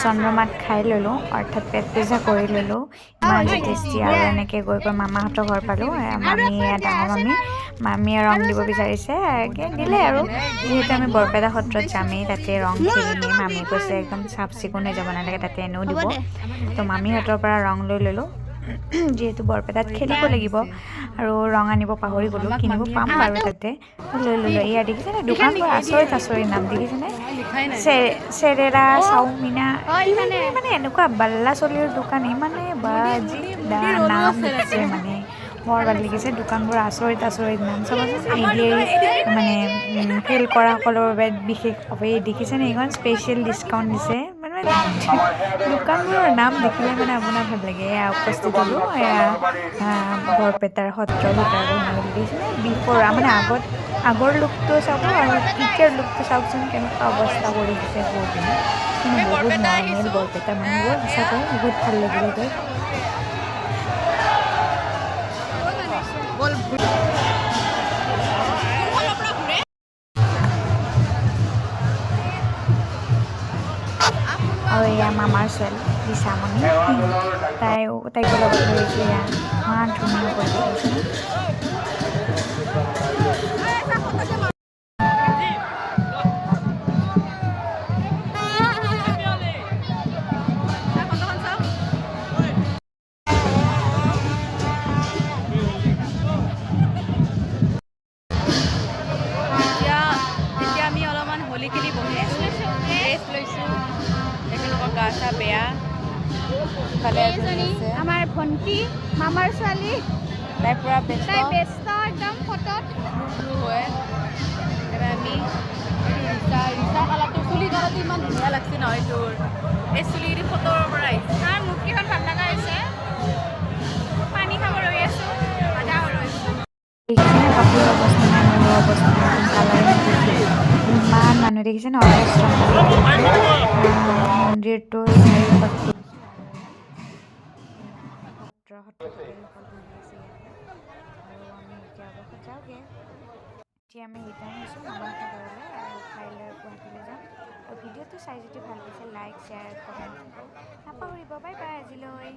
চন্দ্ৰমাত খাই ল'লোঁ, অৰ্থাৎ পেট পূজা কৰি ল'লোঁ। ইমান যে টেষ্টি। আৰু এনেকৈ গৈ গৈ মামাহঁতৰ ঘৰ পালোঁ। মামী, ডাঙৰ মামী, মামীয়ে ৰং দিব বিচাৰিছে, দিলে। আৰু যিহেতু আমি বৰপেটা সত্ৰত যামেই, তাতে ৰং খেলিমেই। মামীয়ে কৈছে একদম চাফ চিকুণ হৈ যাব নালাগে, তাতে এনেও দিব। তো মামীহঁতৰ পৰা ৰং লৈ ল'লোঁ, যিহেতু বৰপেটাত খেলিব লাগিব। আৰু ৰং আনিব পাহৰি গ'লোঁ, কিনিব পাম বাৰু, তাতে লৈ ল'লোঁ। এয়া দেখিছেনে, দোকানবোৰ আচৰিত আচৰিত নাম, দেখিছেনে? চেৰেৰা, চাওমিনা, মানে এনেকুৱা বাল্লা চলিৰ দোকান ইমানে বা যি নাম লিখিছে, মানে বৰ ভাল লাগিছে। দোকানবোৰ আচৰিত আচৰিত নাম, চাবচোন। এডিআৰি মানে ফেইল কৰাসকলৰ বাবে বিশেষভাৱে, দেখিছেনে, এইখন স্পেচিয়েল ডিছকাউণ্ট দিছে। মানে দোকানবোৰৰ নাম দেখিলে মানে আপোনাৰ ভাল লাগে। এয়া উপস্থিত হ'লোঁ, এয়া বৰপেটাৰ সত্ৰৰ ভিতৰত সোমাই দেখিছেনে? বিফ'ৰ মানে আগত, আগৰ লুকটো চাব আৰু এতিয়াৰ লুকটো চাওকচোন, কেনেকুৱা অৱস্থা কৰি দিছে বহুদিনে। কিন্তু বহুত মৰমীয়াল বৰপেটা মানুহবোৰ, সঁচাকৈ বহুত ভাল লাগিলে গৈ। আৰু এয়া মামাৰ ছোৱালী দিচামণি, তাইও, তাইকো লগত ধৰিছোঁ। এয়া ইমান ধুনীয়া কৰি দেখিছেনে? এতিয়া আমি অলপমান হোলী খেলি বহিছোঁ, ৰেষ্ট লৈছোঁ। তেখেতলোকৰ গা চা বেয়া। ইফালে এজনী এইজনী আছে। আমাৰ ভণ্টি, মামাৰ ছোৱালী। তাই পূৰা ব্যস্ত। তাই ব্যস্ত একদম ফটোত। ব্লু হয়। এবাৰ আমি এইটো ৰিচা, ৰিচা কালাৰটো, চুলি কালাৰটো ইমান ধুনীয়া লাগছে নহয় তোৰ। এই চুলিখিনি ফটোৰ পৰা আহিছে। আমাৰ মুখকেইখন ভাল লগা হৈছে। পানী খাব ৰৈ আছোঁ, আধা ৰৈছোঁ। দেখিছেনে, কাপোৰৰ অৱস্থা নাই, মোৰো অৱস্থা নাই। কালাৰ, ইমান মানুহ দেখিছেনে? অজস্ৰ মন্দিৰটো চাৰিওপাশে সত্ৰ সত্ৰাধিকাৰীসকল বহি আছে ইয়াতে। আৰু আমি এতিয়া অৱশেষত যাওঁগৈ। এতিয়া আমি ৰিটাৰ্ণ হৈছোঁ মামাহঁতৰ ঘৰলৈ আৰু কাইলৈ গুৱাহাটীলৈ যাম। আৰু ভিডিঅ'টো চাই যদি ভাল পাইছে, লাইক, শ্বেয়াৰ, কমেণ্ট নাপাহৰিব। বাই বাই আজিলৈ।